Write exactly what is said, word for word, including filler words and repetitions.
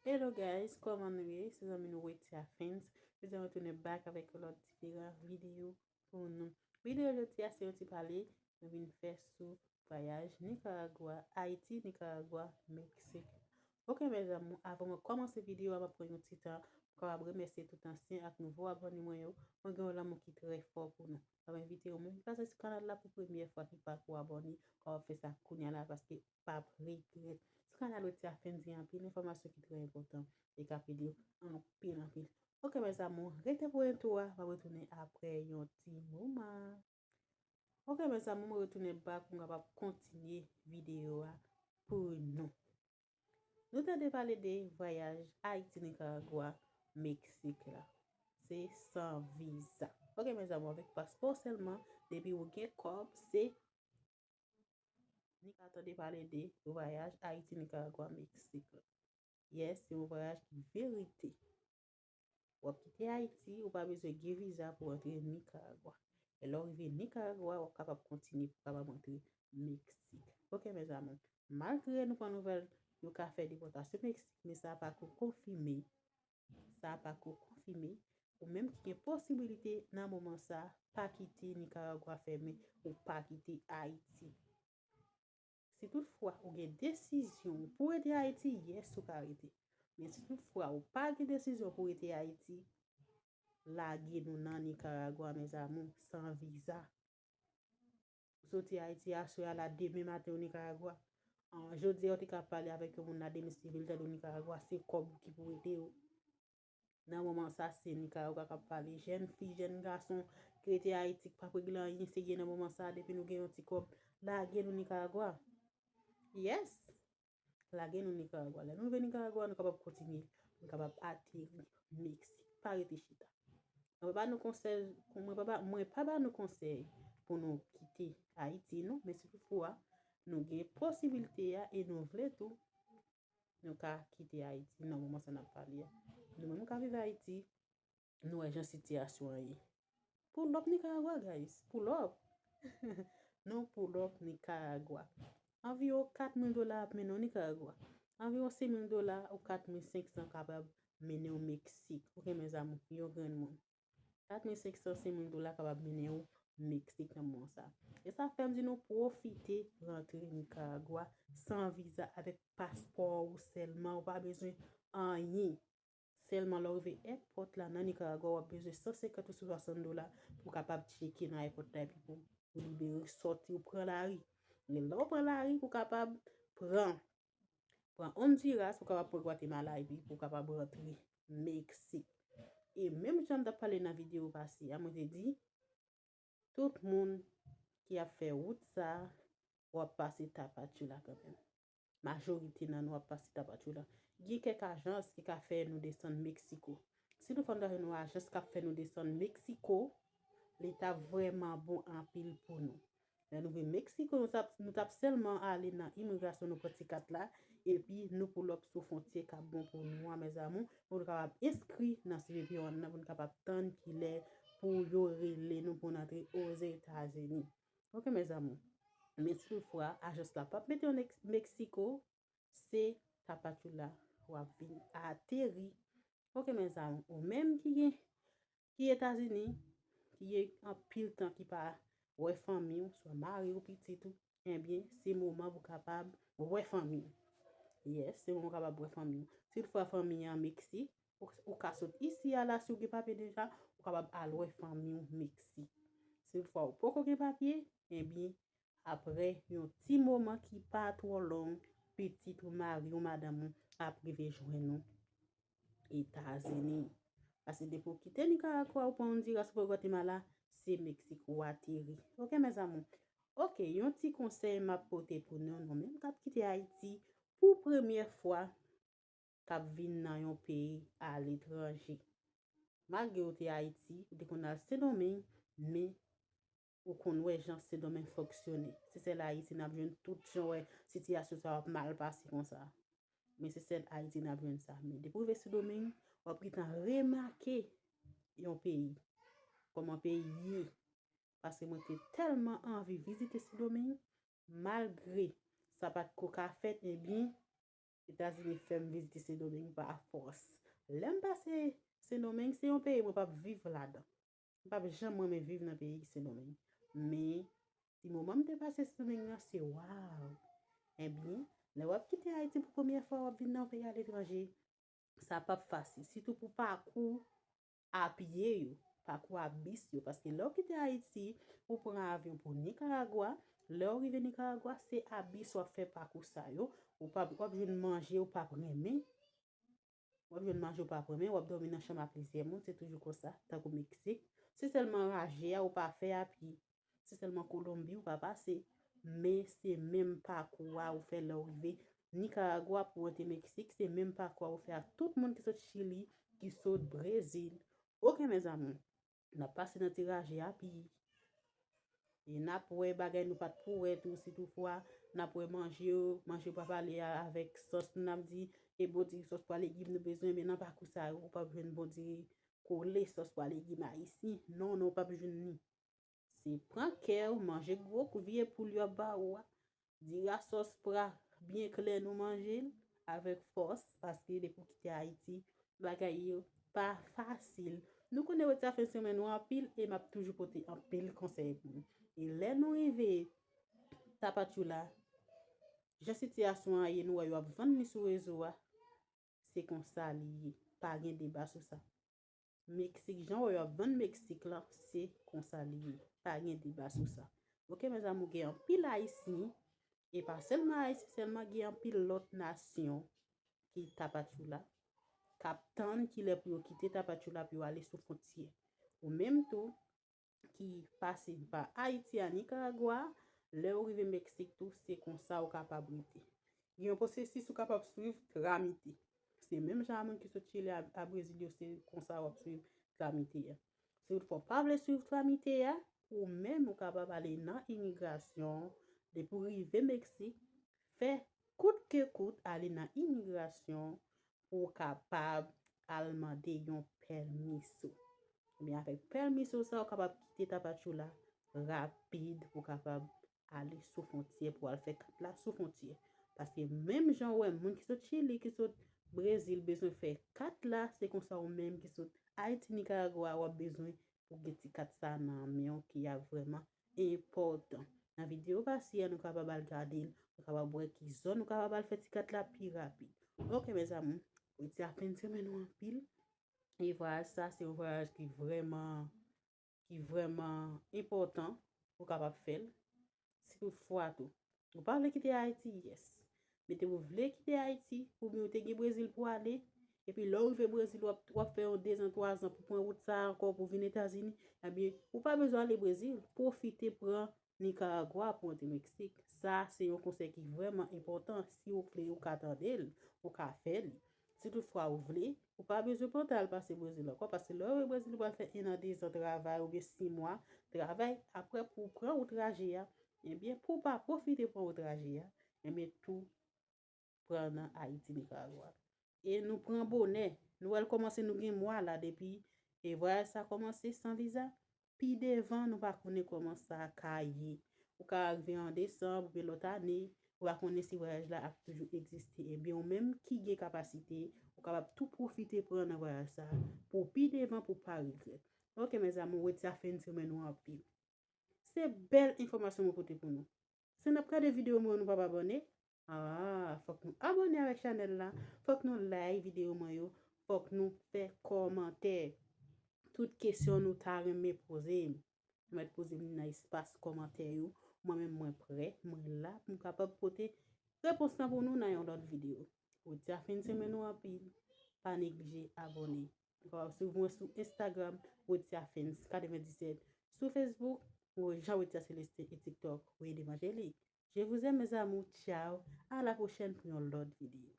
Hello guys, kòman nou ye? Se zanmi nou Wetia Fans. Jodi a mwen tounen back avèk yon lòt diferan videyo pou nou. Videyo jodi a se yon ti pale mwen vin fè sou vwayaj Nicaragua, Ayiti, Nicaragua, Meksik. Ok, mes amours, avan mwen kòmanse videyo a, m ap pran yon ti tan pou kapab remèsye tout ansyen ak nouvo abòne mwen yo. Mwen gen yon lanmou ki trè fò pou nou. M ap envite yon moun ki pase sou kanal la pou premyè fwa ki pako abòne, kapab fè sa kounye a la paske pap regrèt. Sou kanal Wetia Fans gen anpil enfòmasyon ki trè enpòtan e k ap ede w anpil, anpil. Ok, mes amours, rete pou entwo a, m ap retounen apre yon ti moman. Ok, mes amours, mwen retounen back pou m kapab kontinye videyo a pou nou. Nou tande pale de vwayaj Ayiti, Nicaragua, Meksik la. Se san viza. Ok, mes amours, avèk paspò sèlman, depi ou gen kòb, se Ni ka tande pale de vwayaj Ayiti, Nicaragua, Meksik la. Yes, se yon vwayaj ki verite. W ap kite Ayiti, ou pa bezwen gen viza pou antre Nicaragua. E lè w rive Nicaragua, w ap kapab kontinye pou kapab antre Meksik. Ok, mes amours. Malgre nou pran nouvèl yo ka fè depòtasyon Meksik, men sa pa ko konfime. Sa pa ko konfime. Ou menm ki gen posibilite nan moman sa, pa kite Nicaragua fèmen, ou pa kite Ayiti. Si toutfwa ou gen desizyon pou rete Ayiti, yes, ou ka rete. Men si toutfwa ou pa gen desizyon pou rete Ayiti, lage nou nan Nicaragua, mes amours, san viza. Ou soti Ayiti aswè a la, demen maten ou Nicaragua. An, jodi a ou te ka pale avèk yon moun la, demen se vil tande ou Nicaragua, se kòb ou ki pou ede w. Nan moman sa, se Nicaragua k ap pale. Jèn fi, jèn gason ki rete Ayiti, k pap regle anyen serye nan moman sa, depi nou gen yon ti kòb, lage nou Nicaragua. Yes! Lage nou Nicaragua. Lè nou rive Nicaragua, nou kapab kontinye. Nou kapab ateri Meksik. Pa rete chita. Mwen pa ba nou konsèy, mwen pa ba, mwen pa ba nou konsèy pou nou kite Ayiti, non. Men si toutfwa nou gen posibilite a e nou vle tou, nou ka kite Ayiti nan moman sa n ap pale a. Nou menm k ap viv Ayiti, nou wè jan sitiyasyon an ye. Pull up Nicaragua, guys. Pull up. Nou pull up Nicaragua. Anviwon kat mil dola ap mennen w Nicaragua. Anviwon senk mil dola ou kat mil senk san kapab mennen w Meksik. Ok, mes amours, yon grenn moun. Kat mil senk san, senk mil dola kapab mennen w Meksik nan moman sa. E sa fè m di nou pwofite rantre Nicaragua san viza avèk paspò ou sèlman. Ou pa bezwen anyen. Sèlman lè w rive èpòt la nan Nicaragua, w ap bezwen san senkant ou swasant dola pou w kapab tcheke nan èpòt la epi pou w libere, sòti, ou pran lari. Men lè w pran lari pou w kapab pran, pran Honduras, ou kapab pran Guatemala epi pou w kapab rantre Meksik. E menm jan m t ap pale nan videyo pase a, mwen te di, tout moun ki ap fè wout sa, w ap pase Tapachula kanmenm. Majorite nan nou ap pase Tapachula. Gen kèk ajans ki ka fè nou desann Meksiko. Si nou fè nou yon ajans k ap fè nou desann Meksiko, li t ap vrèman bon anpil pou nou. Lè nou vin Meksiko, nou t ap, nou t ap sèlman ale nan imigrasyon, nou pran ti kat la, epi nou pull up sou fwontyè k ap bon pou nou an, mes amours, pou nou kapab enskri nan C B P one nan, pou nou kapab tann kilè pou yo rele nou pou n antre Ozetazini. Ok, mes amours. Men si toutfwa, ajans la p ap mete w Meksiko, se Tapachula w ap vin ateri. Ok, mes amours, ou menm ki gen, ki Etazini, ki gen anpil tan ki pa wè fanmi w, swa mari w, pitit ou, ebyen, se moman pou kapab wè fanmi w. Yes, se moman w kapab wè fanmi w. Si toutfwa fanmi an Meksik, ou, ou ka sot isi a la, si w gen papye deja, ou kapab al wè fanmi w Meksik. Si toutfwa ou poko gen papye, ebyen, apre yon ti moman ki pa twò long, pitit ou, mari ou, madanm ou ap rive jwenn ou Etazini. Paske depi w kite Nicaragua, ou pran Honduras, ou pran Guatemala, se Meksik ou ateri. Ok, mes amours. Ok, yon ti konsèy m ap pote pou nou, nou menm k ap kite Ayiti pou premyè fwa, k ap vin nan yon peyi aletranje. Malgre ou te Ayiti, ou te konn al Sendomeng, men ou konn wè jan Sendomeng fonksyone. Se sèl Ayiti n ap jwenn tout jan wè sitiyasyon sa yo ap mal pase konsa. Men se sèl Ayiti n ap jwenn sa. Men depi w rive Sendomeng, w ap gentan remake yon peyi, kòman peyi ye. Paske mwen te tèlman anvi vizite Sendomeng, malgre sa pa t ko ka fèt, ebyen, Etazini fè m vizite Sendomeng pa fòs. Lè m pase Sendomeng, se yon peyi mwen p ap viv ladan. M p ap janm renmen viv nan peyi Sendomeng. Men, ti moman m te pase Sendomeng nan, se waw! Ebyen, lè w ap kite Ayiti pou premyè fwa, w ap vin nan yon peyi aletranje, sa p ap fasil. Sitou pou pakou a pye yo, pakou a bis yo. Paske lè w kite Ayiti, ou pran avyon pou Nikaragwa. Lè w rive Nikaragwa, se a bis w ap fè pakou sa yo. Ou p ap, w ap jwenn manje ou p ap renmen. W ap jwenn manje ou p ap renmen, w ap dòmi nan chanm a plizyè moun, se toujou konsa, tankou Meksik. Se sèlman raje a ou pa fè a pye. Se sèlman Kolonbi ou pa pase. Men se menm pakou a ou fè lè w rive Nikaragwa pou w antre Meksik, se menm pakou a ou fè ak tout moun ki sot Chili, ki sot Brezil. Oke, mezanmi, n ap pase nan ti raje a pye. E n ap wè bagay nou pa t pou wè tou, si toutfwa n ap wè manje yo, manje yo p ap ale a, avèk sòs nou, n ap di, e bon diri sòs pwa legim nou bezwen, men nan pakou sa yo, ou p ap jwenn bon diri kole sòs pwa legim ayisyen. Non, non, ou p ap jwenn li. Se pran kè w, manje gwo kou vye poul yo ap ba ou a. Diri a sòs pwa byen klè nou manje l avèk fòs, paske depi w kite Ayiti, bagay yo pa fasil. Nou konnen rete a fen semèn nou anpil e m ap toujou pote anpil konsèy pou nou. E lè nou rive Tapachula, jan sitiyasyon an ye, nou wè yo ap vann li sou rezo a, se konsa li ye. Pa gen deba sou sa. Meksik, jan w wè yo ap vann Meksik lan, se konsa li ye. Pa gen deba sou sa. Oke, mezanmi, gen anpil Ayisyen, e pa sèlman Ayisyen sèlman, gen anpil lòt nasyon ki Tapachula, k ap tann kilè pou yo kite Tapachula pou yo ale sou fwontyè. Ou menm tou, ki pase pa Ayiti a Nikaragwa, lè w rive Meksik tou, se konsa ou kapab rete. Gen yon pwosesis ou kapab swiv, tramite. Se menm jan a moun ki sot Chili a, a Brezil yo, se konsa w ap swiv tramite a. Si toutfwa w pa vle swiv tramite a, ou menm ou kapab ale nan imigrasyon, depi w rive Meksik, fè kout ke kout ale nan imigrasyon pou w kapab al mande yon pèmiso. Ebyen, avèk pèmiso sa, ou kapab kite Tapachula rapid pou w kapab ale sou fwontyè, pou w al fè kat la sou fwontyè. Paske menm jan ou wè moun ki sot Chili, ki sot Brezil bezwen fè kat la, se konsa ou menm ki sot Ayiti, Nikaragwa, w ap bezwen pou gen ti kat sa nan men w ki ap vrèman enpòtan. Nan videyo pase a, nou kapab al gade l, nou kapab wè ki zòn nou kapab al fè ti kat la pi rapid. Oke, mezanmi, rete a fen semèn nou anpil. E vwayaj sa, se yon vwayaj ki vrèman, ki vrèman enpòtan pou w kapab fè l. Si toutfwa tou, ou pa vle kite Ayiti, yes. Men te ou vle kite Ayiti, oubyen ou te gen Brezil pou ale, epi lè w rive Brezil, w ap, w ap fè yon dezan, twazan pou pran wout sa a ankò pou vin Etazini, ebyen, ou pa bezwen ale Brezil. Pwofite pran Nikaragwa pou antre Meksik. Sa, se yon konsèy ki vrèman enpòtan. Si w vle, ou ka tande l, ou ka fè li. Si toutfwa ou vle, ou pa bezwen pantan al pase Brezil ankò, paske lè w rive Brezil, ou pral fè en an, dezan travay, oubyen sis mwa travay. Apre, pou w pran wout raje a, ebyen, pou w pa pwofite pran wout raje a, ebyen, tou pran nan Ayiti, Nikaragwa. E nou pran bonè. Nou wè l kòmanse, nou gen mwa la depi e vwayaj sa kòmanse san viza. Pi devan, nou pa konnen kòman sa ka ye. Ou ka rive an desanm oubyen lòt ane, ou pa konnen si vwayaj la ap toujou egziste. Ebyen, ou menm ki gen kapasite, ou kapab tou pwofite pran nan vwayaj sa pou pi devan, pou w pa regrèt. Oke, mezanmi, rete a fen semèn nou anpil. Se bèl enfòmasyon mwen pote pou nou. Si n ap gade videyo mwen, nou p ap abòne? Ah, fòk nou abòne avèk chanèl la. Fòk nou like videyo mwen yo. Fòk nou fè kòmantè. Tout kesyon nou ta renmen poze m, mèt poze m nan espas kòmantè yo. Mwen menm, mwen prè, mwen la pou m kapab pote repons lan pou nou nan yon lòt videyo. Rete a fen semèn nou anpil. Pa neglije abòne. Ou kapab swiv mwen sou Instagram, Rotia Fens katrevenndisèt, sou Facebook, Jean Rotia Célestin, e TikTok, Wade Evangelik. Je vous aime, mes amours. Ciao. À la prochaine pour yon lòt videyo.